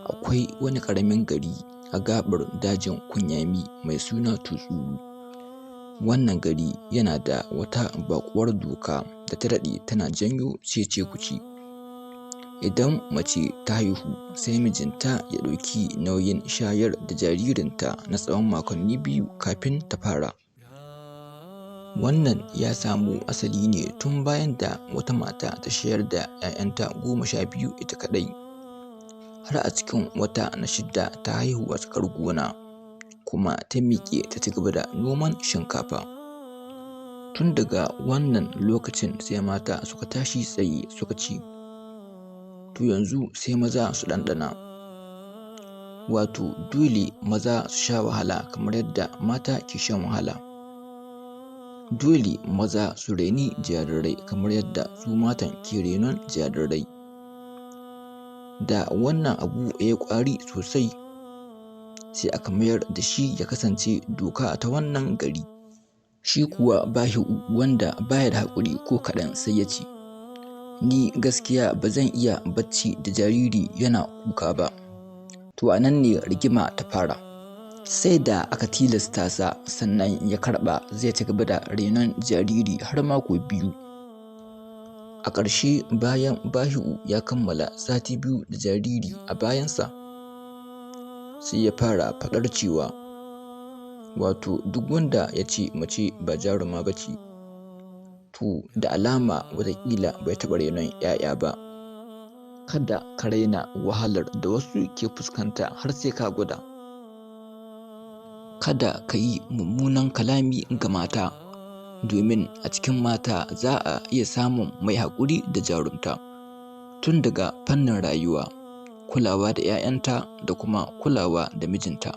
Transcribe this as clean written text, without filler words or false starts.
Akwai wani ƙaramin gari a gaɓar dajin Kunyami mai suna Tutsuru. Wannan gari yana da wata baƙuwar doka da ta daɗe tana janyo cece-kuce: Idan mace ta haihu, sai mijinta ya ɗauki nauyin shayar da jaririnta na tsawon makonni 2 kafin ta fara. Wannan ya samo asali ne tun bayan da wata mata ta shayar da 'ya'yanta 12 ita kaɗai, har a cikin wata na shidda ta haihu a tsakar gona, kuma ta miƙe ta cigaba da noman shinkafa. Tun daga wannan lokacin sai mata suka tashi tsaye suka ce, to yanzu sai maza su ɗanɗana. Wato dole maza su sha wahala kamar yadda mata ke shan wahala. Dole maza su raini jarirai kamar yadda su matan ke renon jarirai. Da wannan abu ya yi ƙwari sosai, sai aka mayar da shi ya kasance doka ta wannan gari. Shi kuwa Bahi'u, wanda ba ya da haƙuri ko kaɗan, sai ya ce, ni gaskiya ba zan iya bacci da jariri yana kuka ba. To a nan ne rigima ta fara. Sai da aka tilasta sa sannan ya karɓa zai ci gaba da renon jariri har mako 2. A ƙarshe bayan Bahi'u ya kammala sati 2 da jariri a bayansa, sai ya fara faɗar cewa, wato duk wanda ya ce mace ba jaruma ba ce, to da alama wataƙila bai taɓa renon 'ya'ya ba. Kada ka raina wahalar da wasu ke fuskanta har sai ka gwada. Kada ka yi mummunan kalami ga mata, domin a cikin mata za a iya samun mai haƙuri da jarumta, tun daga fannin rayuwa, kulawa da 'ya'yanta da kuma kulawa da mijinta.